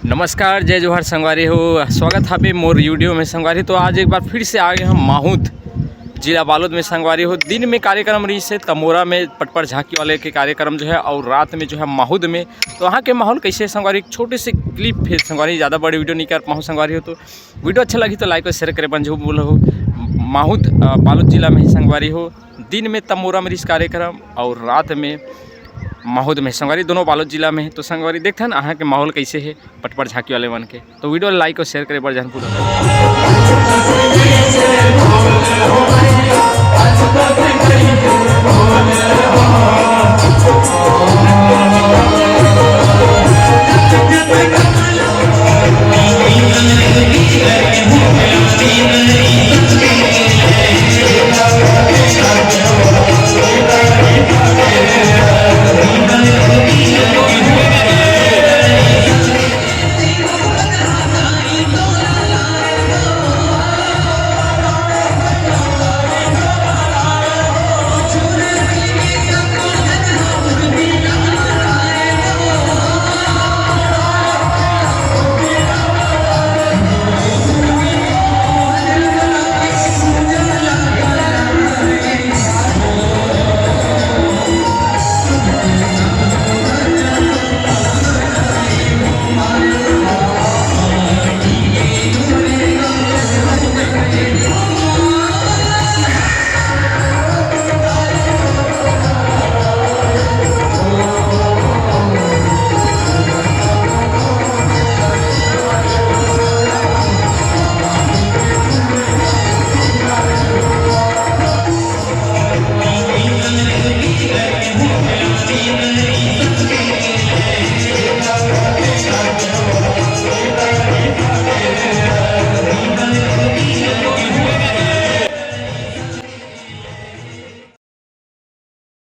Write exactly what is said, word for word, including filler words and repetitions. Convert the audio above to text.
नमस्कार, जय जोहार संगवारी हो, स्वागत हावे मोर वीडियो में संगवारी। तो आज एक बार फिर से आ गए हम माहुद, जिला बालोद में संगवारी हो। दिन में कार्यक्रम रहिस हे तमोरा में पटपर झांकी वाले के कार्यक्रम जो है, और रात में जो है माहुद में। तो वहाँ के माहौल कैसे हे संगवारी, एक छोटे से क्लिप हे संगवारी, ज़्यादा बड़े वीडियो नहीं कर पाऊँ संगवारी हो। तो वीडियो अच्छा लगी तो लाइक और शेयर करे बंझू बोलो हो। माहुद अ, बालोद जिला में ही संगवारी हो। दिन में तमोरा में रहिस कार्यक्रम और रात में माहुद में संगवारी, दोनों बालोद जिला में हे। तो संगवारी देखथन अहाँ के माहौल कैसे हे पटपर झांकी वाले मन के। तो वीडियो लाइक और शेयर करे बर झन भूलव।